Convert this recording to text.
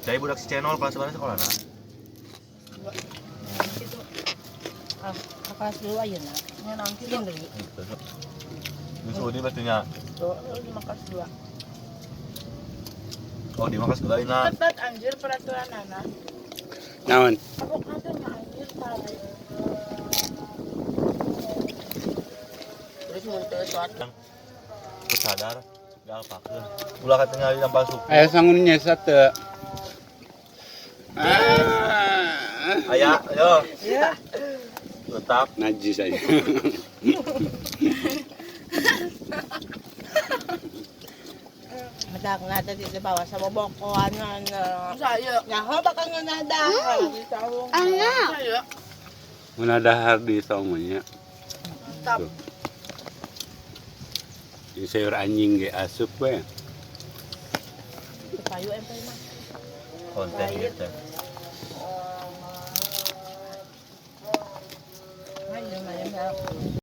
Jadi budak si channel kelas mana sekolah nah? Gitu. Ah, kelas 2 ayeuna. Nya nanti Kieu deui. Di Saudi pastinya. tuh lima kelas 2. Oh, di kelas 2 ina. Ketat anjir peraturan anak. Naon? Aku kata mah anjir parah. Terus mun teu sholat Terus sadar, gak apa-apa. Ulah katanya di tampal suku. Aya sangun nyesa teu. Ah. Aya, ayo. Ya. Tetap. Najis aja. Matak na tadi di bawah sa bobokoan na. Saya. Nyaho bakal ngunada. Anak. Saya. Mun dahar di saungnya. Mantap. Di sayur anjing ge asup we. Payu empe mah. Konten gitu. Ayo, ayo, ayo.